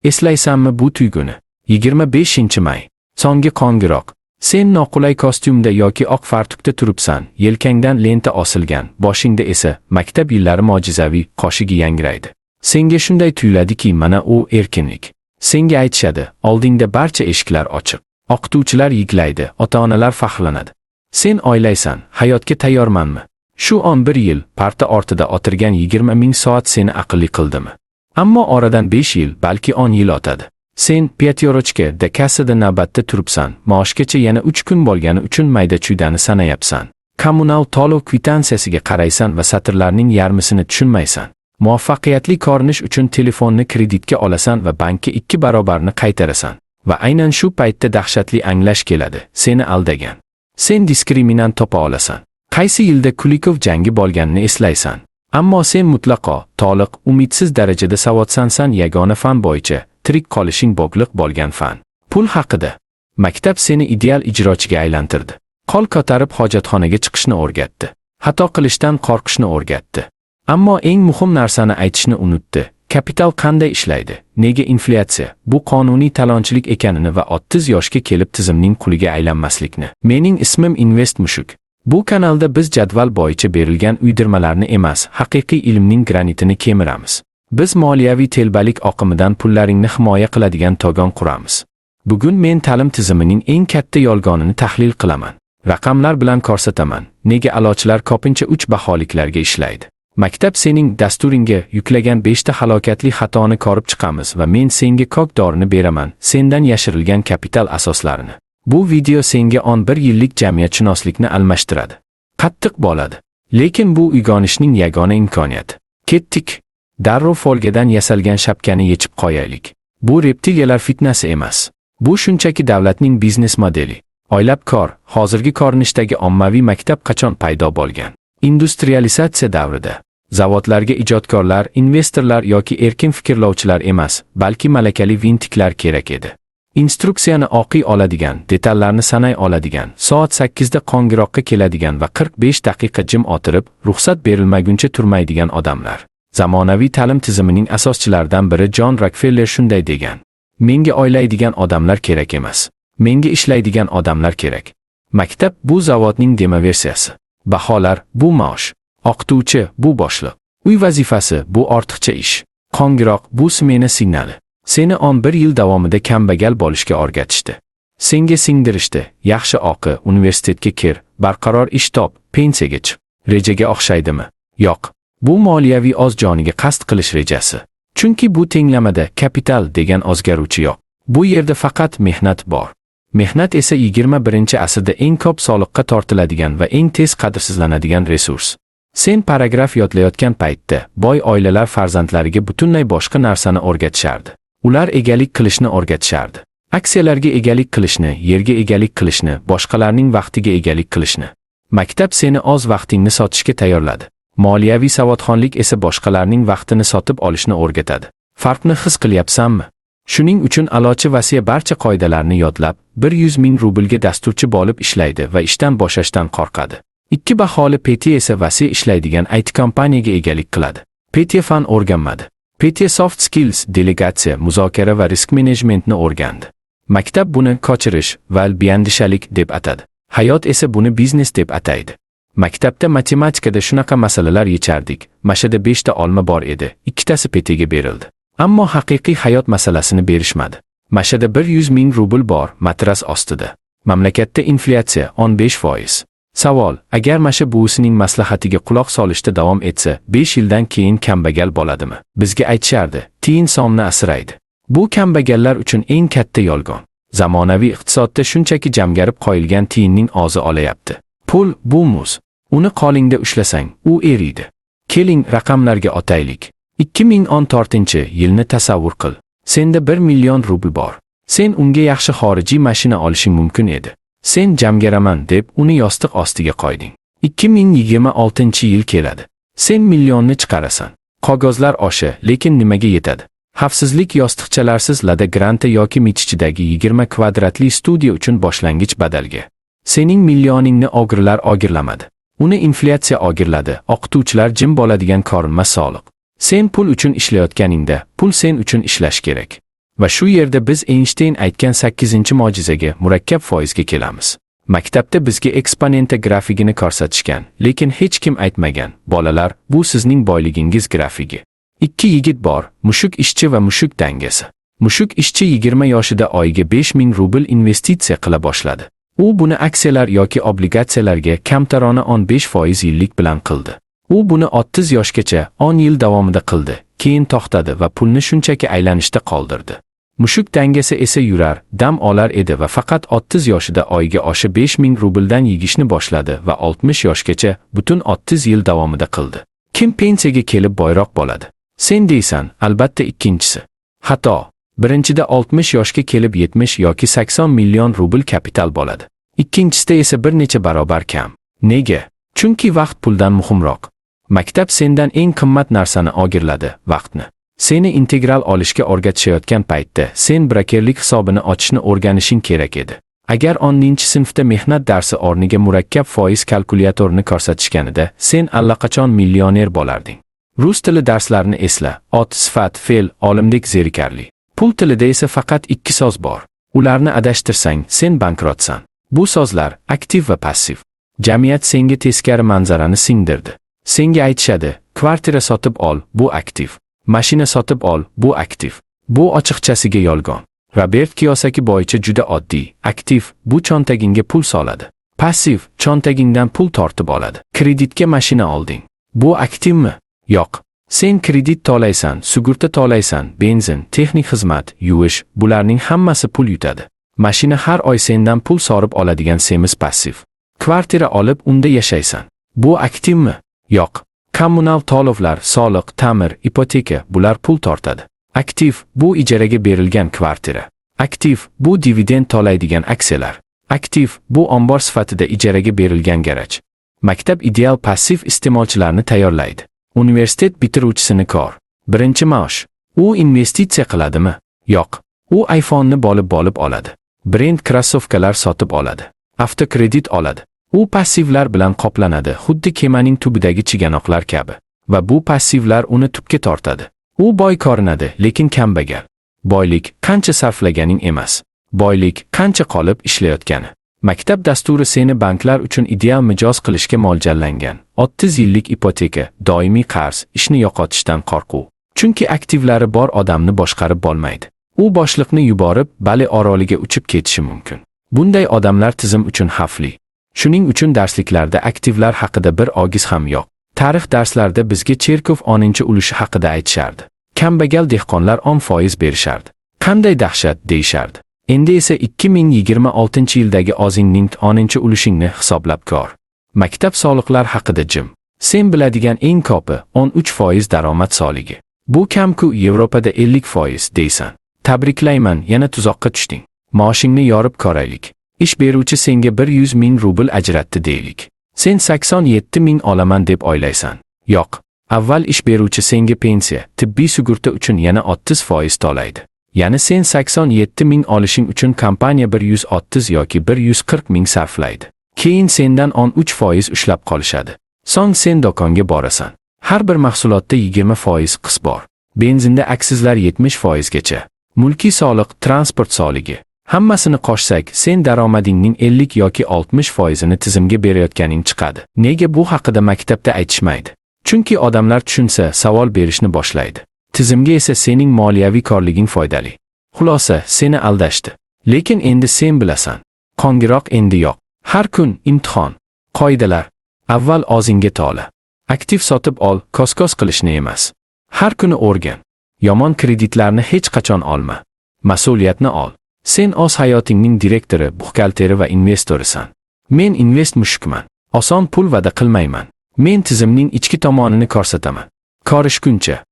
Eslaysanmi bu tuyg'uni? 25-may. So'nggi qo'ng'iroq. Sen noqulay kostyumda yoki oq fartukda turibsan, yelkangdan lenta osilgan, boshingda esa maktab yillari mo'jizaviy qo'shig'i yangraydi. Senga shunday tuyuladiki, mana u erkinlik. Senga aytishadi, oldingda barcha eshiklar ochiq. O'qituvchilar yig'laydi, ota-onalar faxrlanadi. Sen o'ylaysan, hayotga tayyormanmi? Shu 11 yil parta ortida o'tirgan 20 ming soat seni aqlli qildimi? Ammo oradan 5 yil, balki 10 yil o'tadi. Sen Пятёрочка da kassada navbatda turibsan, maoshgacha yana 3 kun bo'lgani uchun mayda-chuydani sanayapsan. Kommunal to'lov kvitansiyasiga qaraysan va satrlarning yarmisini tushunmaysan. Muvaffaqiyatli ko'rinish uchun telefonni kreditga olasan va bankka ikki barobarini qaytarasan. Va aynan shu paytda dahshatli anglash keladi, seni aldagan. Sen diskriminant topa olasan. Qaysi yilda Kulikov jangi bo'lganini eslaysan. Ammo sen mutlaqo, to'liq, umidsiz darajada savodsansan yagona fan bo'yicha, tirik qolishing bog'liq bo'lgan fan. Pul haqida. Maktab seni ideal ijrochiga aylantirdi. Qo'l ko'tarib hojatxonaga chiqishni o'rgatdi. Xato qilishdan qo'rqishni o'rgatdi. Ammo eng muhim narsani aytishni unutdi. Kapital qanday ishlaydi? Nega inflyatsiya? Bu qonuniy talonchilik ekanini va 30 yoshga kelib tizimning quliga aylanmaslikni. Mening ismim Invest Mushuk. Bu kanalda biz jadval bo'yicha berilgan uydirmalarni emas, haqiqiy ilmning granitini kemiramiz. Biz moliyaviy telbalik oqimidan pullaringni himoya qiladigan to'g'on quramiz. Bugun men ta'lim tizimining eng katta yolg'onini tahlil qilaman. Raqamlar bilan ko'rsataman. Nega a'lochilar ko'pincha 3 baholiklarga ishlaydi. Maktab sening dasturingga yuklagan 5 ta halokatli xatoni ko'rib chiqamiz va men senga kok dorini beraman, sendan yashirilgan kapital asoslarini. Bu video senga 11 yillik jamiyatshunoslikni almashtiradi. Qattiq bo'ladi. Lekin bu uyg'onishning yagona imkoniyati. Ketdik. Darrov folgadan yasalgan shapkani yechib qo'yaylik. Bu reptiliyalar fitnasi emas. Bu shunchaki davlatning biznes modeli. O'ylab ko'r, hozirgi ko'rinishdagi ommaviy maktab qachon paydo bo'lgan? Industrializatsiya davrida. Zavodlarga ijodkorlar, investorlar yoki erkin fikrlovchilar emas, balki malakali винтик lar kerak edi. Instruksiyani o'qiy oladigan, detallarni sanay oladigan, soat 8 da qo'ng'iroqqa keladigan va 45 daqiqa jim o'tirib, ruxsat berilmaguncha turmaydigan odamlar. Zamonaviy ta'lim tizimining asoschilaridan biri Jon Rockefeller shunday degan: "Menga o'ylaydigan odamlar kerak emas. Menga ishlaydigan odamlar kerak." Maktab bu zavodning demoversiyasi. Baholar bu maosh. O'qituvchi bu boshliq. Uy vazifasi bu ortiqcha ish. Qo'ng'iroq bu smena signali. Seni 11 yil davomida kambag'al bo'lishga o'rgatishdi. Senga singdirishdi, yaxshi o'qi, universitetga kir, barqaror ish top, pensiyaga chiq. Rejaga o'xshaydimi? Yo'q. Bu moliyaviy o'z joniga qasd qilish rejasi. Chunki bu tenglamada kapital degan o'zgaruvchi yo'q. Bu yerda faqat mehnat bor. Mehnat esa 21-asrda eng ko'p soliqqa tortiladigan va eng tez qadrsizlanadigan resurs. Sen paragraf yodlayotgan paytda boy oilalar farzandlariga butunlay boshqa narsani o'rgatishardi. Ular egalik qilishni o'rgatishardi. Aksiyalarga egalik qilishni, yerga egalik qilishni, boshqalarning vaqtiga egalik qilishni. Maktab seni o'z vaqtingni sotishga tayyorladi. Moliyaviy savodxonlik esa boshqalarning vaqtini sotib olishni o'rgatadi. Farqni his qilyapsanmi? Shuning uchun a'lochi Vasya barcha qoidalarni yodlab, 100 ming rublga dasturchi bo'lib ishlaydi va ishdan bo'shashdan qo'rqadi. Ikki baholi Petya esa Vasya ishlaydigan IT kompaniyaga egalik qiladi. Petya fan o'rganmadi. Petya soft skills, delegatsiya, muzokara va risk menejmentni o'rgandi. Maktab buni ko'chirish va beandishalik deb atadi. Hayot esa buni biznes deb ataydi. Maktabda matematikada shunaqa masalalar yechardik. Mashada 5 ta olma bor edi, ikkitasi Petyaga berildi. Ammo haqiqiy hayot masalasini berishmadi. Mashada 100 ming rubl bor, matras ostida. Mamlakatda inflyatsiya 15%. Savol: agar Masha buvisining maslahatiga quloq solishda davom etsa, 5 yildan keyin kambag'al bo'ladimi? Bizga aytishardi, tiyin somni asraydi. Bu kambag'allar uchun eng katta yolg'on. Zamonaviy iqtisodda shunchaki jamgarib qo'yilgan tiyinning ozi olayapti. Pul bu muz. Uni qo'lingda ushlasang, u eriydi. Keling, raqamlarga o'taylik. 2014-yilni tasavvur qil. Senda 1 million rubl bor. Sen unga yaxshi xorijiy mashina olishing mumkin edi. Sen jamgaraman deb uni yostiq ostiga qo'yding. 2026-yil keladi. Sen millionni chiqarasan. Qog'ozlar osha, lekin nimaga yetadi? Xavfsizlik yostiqchalarsiz Lada Granta yoki Michchidagi 20 kvadratli studiya uchun boshlang'ich badalga. Sening millioningni o'g'rilar o'g'irlamadi. Uni inflyatsiya o'g'irladi, o'qituvchilar jim bo'ladigan ko'rinmas soliq. Sen pul uchun ishlayotganingda, pul sen uchun ishlash kerak. Va shu yerda biz Eynshteyn aytgan 8-mo'jizaga, murakkab foizga kelamiz. Maktabda bizga eksponenta grafigini ko'rsatishgan, lekin hech kim aytmagan: "Bolalar, bu sizning boyligingiz grafigi." Ikki yigit bor, mushuk ishchi va mushuk dangasa. Mushuk ishchi 20 yoshida oyiga 5000 rubl investitsiya qila boshladi. U buni aksiyalar yoki obligatsiyalarga kamtarona 15% yillik bilan qildi. U buni 30 yoshgacha, 10 yil davomida qildi. Keyin to'xtadi va pulni shunchaki aylanishda qoldirdi. Mushuk dangasa esa yurar, dam olar edi va faqat 30 yoshida oyiga o'sha 5000 rubldan yig'ishni boshladi va 60 yoshgacha, butun 30 yil davomida qildi. Kim pensiyaga kelib boyroq bo'ladi? Sen deysan, albatta ikkinchisi. Xato. Birinchida 60 yoshga kelib 70 yoki 80 million rubl kapital bo'ladi. Ikkinchisida esa bir necha barobar kam. Nega? Chunki vaqt puldan muhimroq. Maktab sendan eng qimmat narsani o'g'irladi, vaqtni. Seni integral olishga o'rgatishayotgan paytda sen brokerlik hisobini ochishni o'rganishing kerak edi. Agar 10-sinfda mehnat darsi o'rniga murakkab foiz kalkulyatorini ko'rsatishganida, sen allaqachon millioner bo'larding. Rus tili darslarini esla: ot, sifat, fe'l, olimdek zerikarli. Pul tilida esa faqat ikki so'z bor. Ularni adashtirsang, sen bankrotsan. Bu so'zlar aktiv va passiv. Jamiyat senga teskari manzarani singdirdi. Senga aytishadi: "Kvartira sotib ol, bu aktiv. Mashina sotib ol, bu aktiv." Bu ochiqchasiga yolg'on. Robert Kiyosaki bo'yicha juda oddiy. Aktiv bu cho'ntagingga pul soladi. Passiv cho'ntagingdan pul tortib oladi. Kreditga mashina olding. Bu aktivmi? Yo'q. Sen kredit to'laysan, sug'urta to'laysan, benzin, texnik xizmat, yuvish, bularning hammasi pul yutadi. Mashina har oy sendan pul sorib oladigan semiz passiv. Kvartira olib, unda yashaysan. Bu aktivmi? Yo'q. Kommunal to'lovlar, soliq, ta'mir, ipoteka, bular pul tortadi. Aktiv bu ijaraga berilgan kvartira. Aktiv bu dividend to'laydigan aksiyalar. Aktiv bu ombor sifatida ijaraga berilgan garaj. Maktab ideal passiv iste'molchilarni tayyorlaydi. Universitet bitiruvchisini ko'r. Birinchi maosh. U investitsiya qiladimi? Yo'q. U iPhone'ni bo'lib-bo'lib oladi. Brend krossovkalar sotib oladi. Avtokredit oladi. U passivlar bilan qoplanadi, xuddi kemaning tubidagi chiganoqlar kabi. Va bu passivlar uni tubga tortadi. U boy ko'rinadi, lekin kambag'al. Boylik qancha sarflaganing emas. Boylik qancha qolib ishlayotgani. Maktab dasturi seni banklar uchun ideal mijoz qilishga mo'ljallangan. 30 yillik ipoteka, doimiy qarz, ishni yo'qotishdan qo'rquv. Chunki aktivlari bor odamni boshqarib bo'lmaydi. U boshliqni yuborib, Bali oroliga uchib ketishi mumkin. Bunday odamlar tizim uchun xavfli. Shuning uchun darsliklarda aktivlar haqida bir og'iz ham yo'q. Tarix darslarida bizga cherkov 10-ulushi haqida aytishardi. Kambag'al dehqonlar 10% berishardi. Qanday dahshat, deyishardi. Endi esa 2026-yildagi o'zingning 10-ulushingni hisoblab ko'r. Maktab soliqlar haqida jim. Sen biladigan eng ko'pi 13% daromad soligi. Bu kam-ku, Yevropada 50%, deysan. Tabriklayman, yana tuzoqqa tushding. Maoshingni yorib ko'raylik. Ish beruvchi senga 100 ming rubl ajratdi deylik. Sen 87 ming olaman deb o'ylaysan. Yo'q. Avval ish beruvchi senga pensiya, tibbiy sug'urta uchun yana 30% to'laydi. Ya'ni sen 87 ming olishing uchun kompaniya 130 yoki 140 ming sarflaydi. Keyin sendan 13% ushlab qolishadi. So'ng sen do'konga borasan. Har bir mahsulotda 20% qis bor. Benzinda aksizlar 70% gacha. Mulkiy soliq, transport soligi. Hammasini qo'shsak, sen daromadingning 50 yoki 60 foizini tizimga berayotganing chiqadi. Nega bu haqida maktabda aytishmaydi? Chunki odamlar tushunsa, savol berishni boshlaydi. Tizimga esa sening moliyaviy korliging foydali. Xulosa, seni aldashdi. Lekin endi sen bilasan. Qo'ng'iroq endi yo'q. Har kun imtihon. Qoidalar. Avval o'zingga to'la. Aktiv sotib ol, koskos qilishni emas. Har kuni o'rgan. Yomon kreditlarni hech qachon olma. Mas'uliyatni ol. Sen o'z hayotingning direktori, buxgalteri va investorisan. Men invest mushukman. Oson pul va'da qilmayman. Men tizimning ichki tomonini ko'rsataman. Ko'rishguncha.